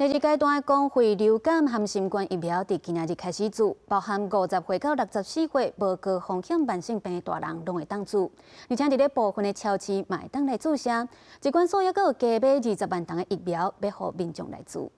第二階段的公費流感和新冠疫苗佇今仔日開始注，包含50歲到64歲無高風險慢性病的大人攏會當注，而且佇咧部分的超市嘛會當來注射。疾管署猶閣有加買20萬筒的疫苗，欲予民眾來注。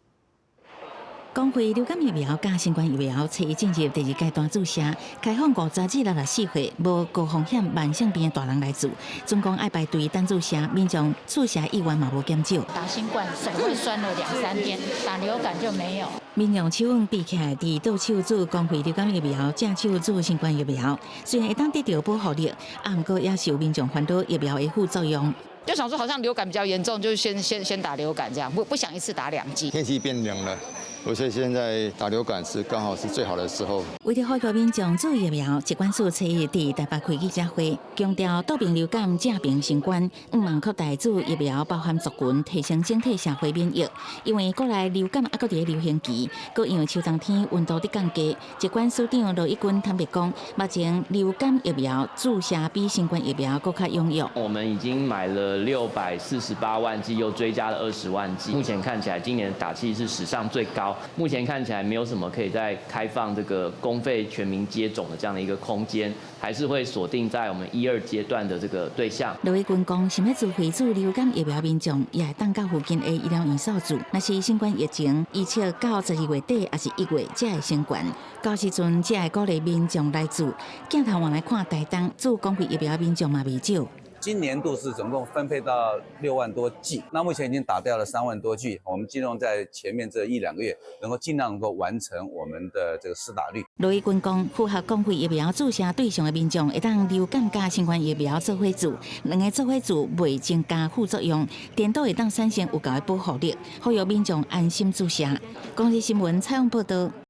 公費流感疫苗佮新冠疫苗，初一進入第二階段注射，開放50至64歲無高風險慢性病的大人來注。總共愛排隊等注射，民眾注射意願嘛無減少。打新冠手會酸了兩三天，打流感就沒有。民眾手腕比起來，佇倒手注公費流感疫苗，正手注新冠疫苗，雖然會當得著保護力，啊，毋過也是有民眾煩惱疫苗的副作用。就想說好像流感比較嚴重，就先打流感這樣，不想一次打兩劑。天氣變冷了，而且現在打流感是剛好是最好的時候。為著呼籲民眾注疫苗，疾管署初一佇台北開記者會，強調倒爿流感，正爿新冠，向望擴大注疫苗包含族群，提升整體社會免疫。因為國內流感猶閣佇咧流行期，閣因為秋冬天溫度佇降低，疾管署長羅一鈞坦白講，目前流感疫苗注射比新冠疫苗閣較踴躍。我們已經買了648萬劑，又追加了20萬劑。目前看起來，今年打劑是史上最高。目前看起來沒有什麼可以再開放這個公費全民接種的這樣的一個空間，還是會鎖定在我們一二階段的這個對象。羅一鈞講，想欲自費注流感疫苗民眾，也會當到附近的醫療院所注。若是新冠疫情預測到12月底，抑是1月才會升懸，到時陣才會鼓勵民眾來注。鏡頭換來看台東注公費疫苗民眾嘛袂少。今年度是總共分配到6萬多劑，那目前已經打掉了3萬多劑。我們盡量在前面這一兩個月，能夠盡量能夠完成我們的這個施打率。羅一鈞講，符合公費疫苗注射對象的民眾，會當流感佮新冠疫苗做伙注，兩个做伙注袂增加副作用，顛倒會當產生有效的保護力，呼籲民眾安心注射。公視新聞採訪報導。